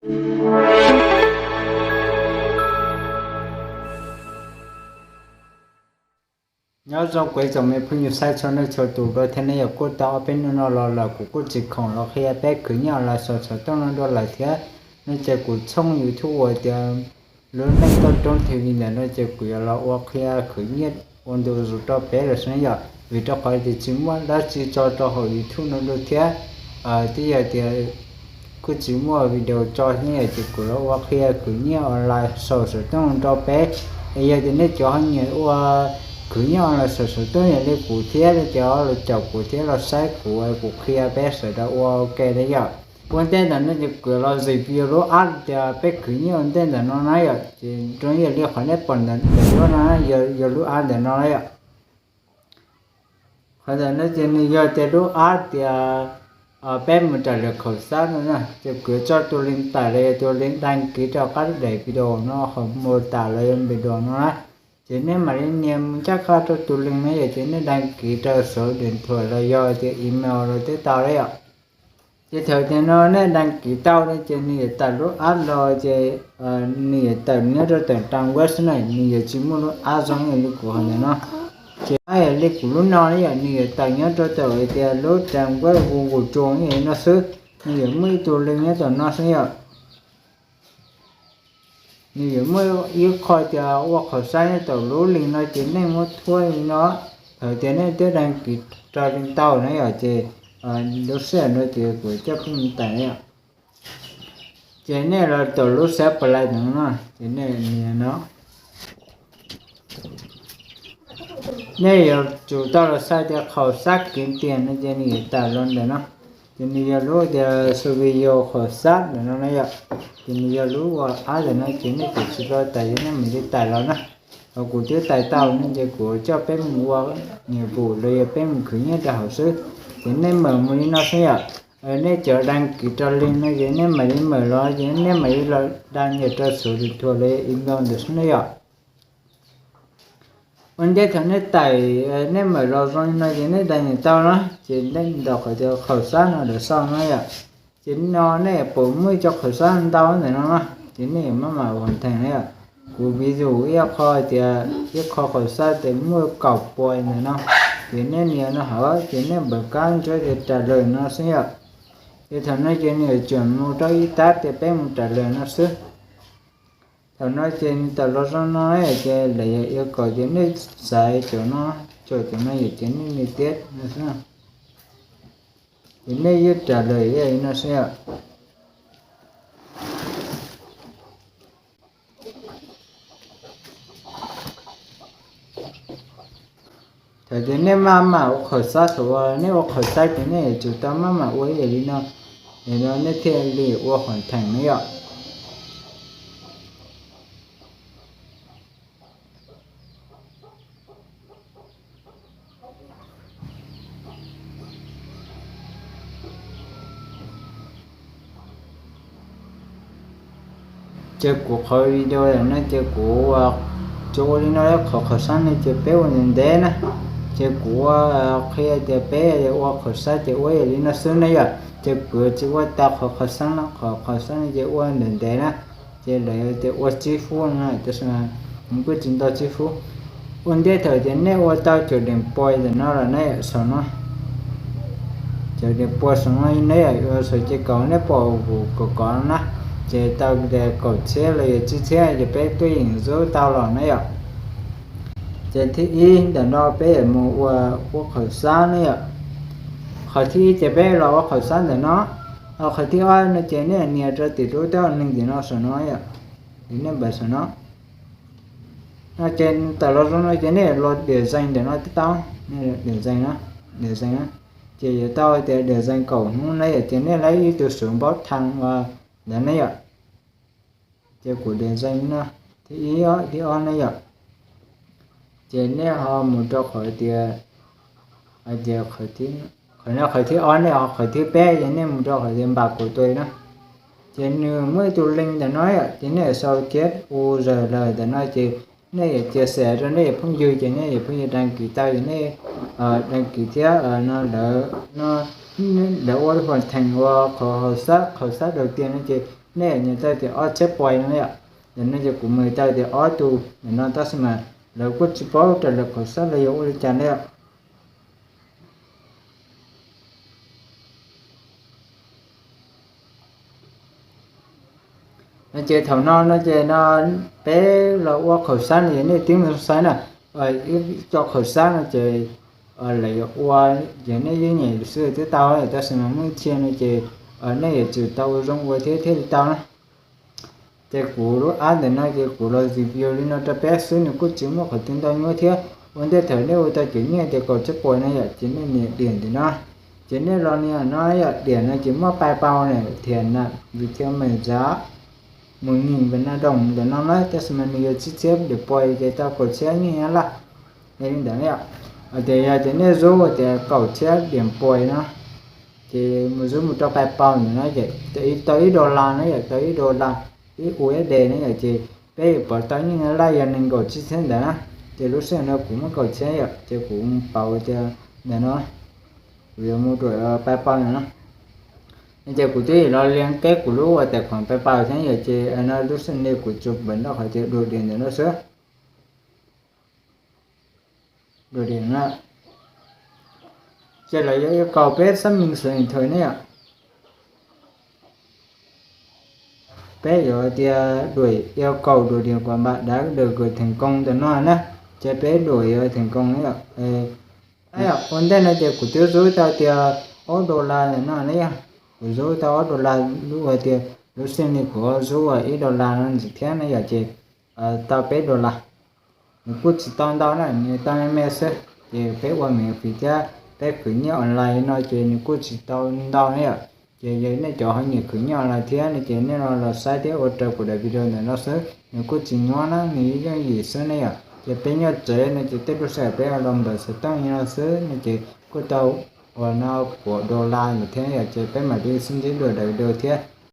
Nyob zoo kuv ib tsoom me phooj ywg saib txhua leej txhua tus dua thiab ne yom. Kuj tau ob peb hnub no los lawm kuv kuj tsis khoom los qhia peb khwv nyiaj online xaus xov tooj no dua lawm thiab. No ces kuv tshooj YouTube uas tias lub neej toj roob T V ntawm no ces kuv yuav los ua qhia khwv nyiaj ua ntu zus rau peb lawm xwb ne yom, vim rau qhov tias tsis muaj dab tsi tso rau hauv YouTube no dua thiab. Twb yog tias kuj tsis muaj video tso thiab yom, ces kuv los ua qhia khwv nyiaj online xaus xov tooj rau peb. Es yog tias nej cov ho nyiam ua khwv nyiaj online xaus xov tooj yam li kuv thiab no ces los caum kuv thiab los saib kuv, kuv qhia peb sawv daws ua ua ke na yom. Ua ntej ntawm no ces kuv los review lub app tias peb khwv nyiaj ua ntej ntawm no na yom, ces zoo yam li qhov nej pom ntawm no na, yog lub app ntawm no na yom. Qhov ntawm no ces nws yog tias lub app tias peb mus raws lawv khaum xab no na, ces kuv yuav tso tus link tải los yog tus link đăng ký rau qab daim video no, qhov mô tả los yog video no na. Ces nej mam li nias mus ncaj qha rau tus link no yom, ces nej đăng ký rau số điện thoại los yog tias email los twb tau li yom. Ces thaum tias no nej đăng ký tau no ces nws yuav tawm lub app los ces nws yuav tawm nyob rau tawm trang web xwb na, nws yuav tsis muaj lub app zoo li kuv hais ntawm no. Ces app yam li kuv lub no ne yom, nws yuav tawm nyob rau tawm tias lub trang web Google Chrome li no xwb, nws yuav muaj ib tug link nyob tom no xwb yom. Nws yuav muaj ib qho tias ua khaum xab nyob tom lub link no ces nej muab thuab li no. Thaum tias nej twb đăng ký rau link tau na yom, ces lub sij hawm no ces kuv coj peb mus tải na yom. Ces nej los tom lub sab play no, ces nej nias no. Nej yuav tsum tau los saib tias khaum xab kiv tias no ces nws yuav tawm los ntawm no. Ces nws yog lub tias su vi yo khaum xab ntawm no na yom. Ces nws yog lub ua app ntawm no ces nej tsum tsis tau tải ces nej mam li tải los na. Thaum kuv twb tải tau no ces kuv coj peb mus ua nhiệm vụ los yog peb mus khwv nyiaj rau hauv xwb. Ces nej mawm mus li no xwb yom. Nej cov đăng ký rau link no ces nej mam li mawm los ces nej mam li los đăng nhập rau số điện thoại los yog email ntawm xwb na yom. Ua ntej thaum nej tải, nej mawm los zoo li no ces nej đăng nhập tau na, ces nej ntaus qhov tias khaum xab no ntawm sau no yom. Ces no nej pom muaj ib co khaum xab ntau ntawm no na, ces nej yuav maj mam ua hoàn thành na yom. Kuv ví dụ ib qho tias ib qho khaum xab tias muaj kaum pua ntawm no, ces nej nias no hauv ces nej npam kab ntsuab tias trả lời no xwb yom. Ces thaum no ces nws yuav chuyển mus rau ib tab tias peb mus trả lời no xwb. Thaum no ces nws tawm los zoo no ces lawv yog yêu cầu ces nej xaiv cov no, cov no yom ces nej nias tiếp no xwb. Ces nej yuav trả lời li no xwb yom. Thaum tias nej maj mam ua khaum xab, thaum uas nej ua khaum xab ces nej yuav tsum tau maj mam ua ib yam li no, es no nej thiaj li ua hoàn thành na yom. Ces kuv qhov video no ces kuv tsuas ua li no, qhov khaum xab no ces peb ua ntev ntev na. Ces kuv qhia tias peb ua khaum xab ces ua ib yam li no xwb na yom. Ces kuv tsis ua tag qhov khaum xab no, qhov khaum xab no ces ua ntev ntev na. Ces lawv tias ua tsib phút no, tab sis mas kuj tsis nto tsib phút. Ua ntej thaum tias nej ua tau cov điểm pua ntawm no lawm nej saum no, cov điểm pua saum no nej yom, ua saum ces kaum nej pom kuv kov kov no na, ces tau tias kaum txhiab los yog tsib txhiab ces peb tuaj yeem zub tau los na yom. Ces thib ib ntawm no peb yuav mus ua ua khaum xab na yom. Qhov thib ib ces peb los ua khaum xab ntawm no. Qhov thib ob no ces nej nias rau tim lub taub hau neeg tim no saum no yom. Ces nej npaj saum no. No ces tawm los zoo no ces nej los điểm danh ntawm no tib tau, nej điểm danh no, điểm danh no. Ces yuav tau tias điểm danh kaum hnub na yom, ces nej laib ib tug số báo thăng ntawd na yom. Ces kuv điểm danh no, thib ib, thib ob na yom. Ces nej ho mus rau qhov tias, hais tias qhov no qhov thib ob, nej ho qhov thib peb ces nej mus rau qhov tias npam kuv tuaj na. Ces nws muaj ib tug link ntawm no yom, ces nej sau kiab u zaws lawm ntawm no ces nej yuav chia sẻ rau nej phooj ywg, ces nej phooj ywg đăng ký tau ces nej đăng ký thiab no lawv, lawv ua hoàn thành ua qhov khaum xab, khaum xab đầu tiên no ces Nej nyuam tau tias ob txhiab pois no yom. Ntawm no ces kuv mus tau tias ob tug ntawm no tab sis mas lawv kuj tsis paub raws lawv khaum xab los yog ua li cas ne yom. No ces thaum no no ces no peb los ua khaum xab no ces nej twb mus saib na, ib co khaum xab no ces lawv yuav ua, ces nej yeej nyeem xwb twb tau, tab sis mas muaj ib txhia no ces nej yuav tsum tau ua zoo ua thiab thiaj li tau na. Ces kuv lub app ntawm no ces kuv los review li no rau peb xwb, nws kuj tsis muaj qhov twg ntau nyuaj thiab. Ua ntej thaum nej ua tau cov nyiaj tias kaum txhiab pois no yom, ces nej nias diam ntawm no, ces nej los nias no yom, diam no ces muaj PayPal na, thiab na, Viettel Message, mus nyeem Việt Nam Đồng ntawm no na, tab sis mas nws yuav tsib txhiab diam pois ces tau kaum txhiab nyiaj Nyab Laj. Yog li ntawd na yom, ces yog tias nej zub tias kaum txhiab diam pois no, ces mus zub mus rau PayPal ntawm no ces tau ib dollar na yom, tau ib dollar, ib U S D na yom, ces peb yuav pov tau nyiaj Nyab Laj yog nees nkaum tsib txhiab ntawd na. Ces lub sij hawm no kuv muaj kaum txhiab yom, ces kuv mus pauv tias ntawm no, kuv yuav mus rau PayPal ntawm no. No ces kuv twb los lias keb kuv lub ua tài khoản PayPal thiab yom, ces no lub sij hawm no kuv tsuas npam nroj qhov tias dua diam ntawm no xwb. Dua diam na, ces lawv yuav yêu cầu peb xác minh số điện thoại ne yom. Peb yuav tias đuổi yêu cầu đổi điểm của bạn đã được gửi thành công ntawm no na, ces peb đuổi thành công na yom. Ua ntej no ces kuv twb zub tau tias ob dollar ntawm no na yom. Kuv zub tau ob dollar, lub ua tias lub sij hawm no kuv zub ib dollar no ntxiv thiab na yom, ces tau peb dollar. Nws kuj tsis tau ntau na, nws tau me me xwb, ces peb ua miễn phí thiab peb khwv nyiaj online no ces nws kuj tsis tau ntau na yom. Ces yog nej cov ho nyiam khwv nyiaj online thiab no ces nej los saib thiab ua raws kuv daim video ntawm no xwb, nws kuj tsis nyuaj na, nws yooj yim xwb ne yom. Ces peb nyob tsev no ces tej lub sij hawm peb los npawm xov tooj li no xwb no ces kuj tau ua no kuv dollar ntawd thiab yom. Ces peb mam li sib ntsib dua daim video thiab.